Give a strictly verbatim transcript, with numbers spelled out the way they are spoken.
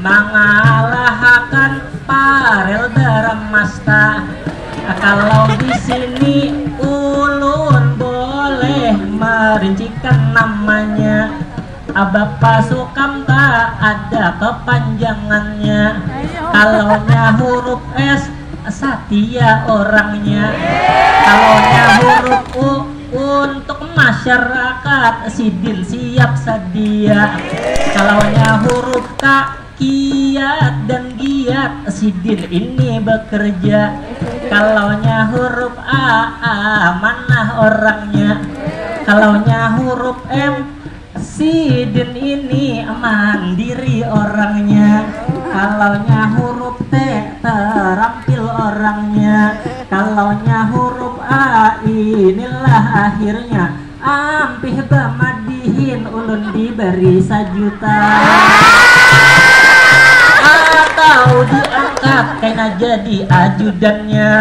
Mangalahakan Parel Bramasta. Kalau di sini ulun boleh merincikan namanya. Bapa Sukamta ada kepanjangannya. Kalaunya huruf S, Satya orangnya. Kalaunya huruf U, untuk masyarakat sidin siap sedia. Kalaunya huruf K, kiat dan giat sidin ini bekerja. Kalaunya huruf A, amanah orangnya. Kalaunya huruf M, sidin ini mandiri orangnya. Kalaunya huruf T, terampil orangnya. Kalaunya huruf A, inilah akhirnya. Ampih bamadihin ulun diberi sajuta. Atau diangkat kena jadi ajudannya.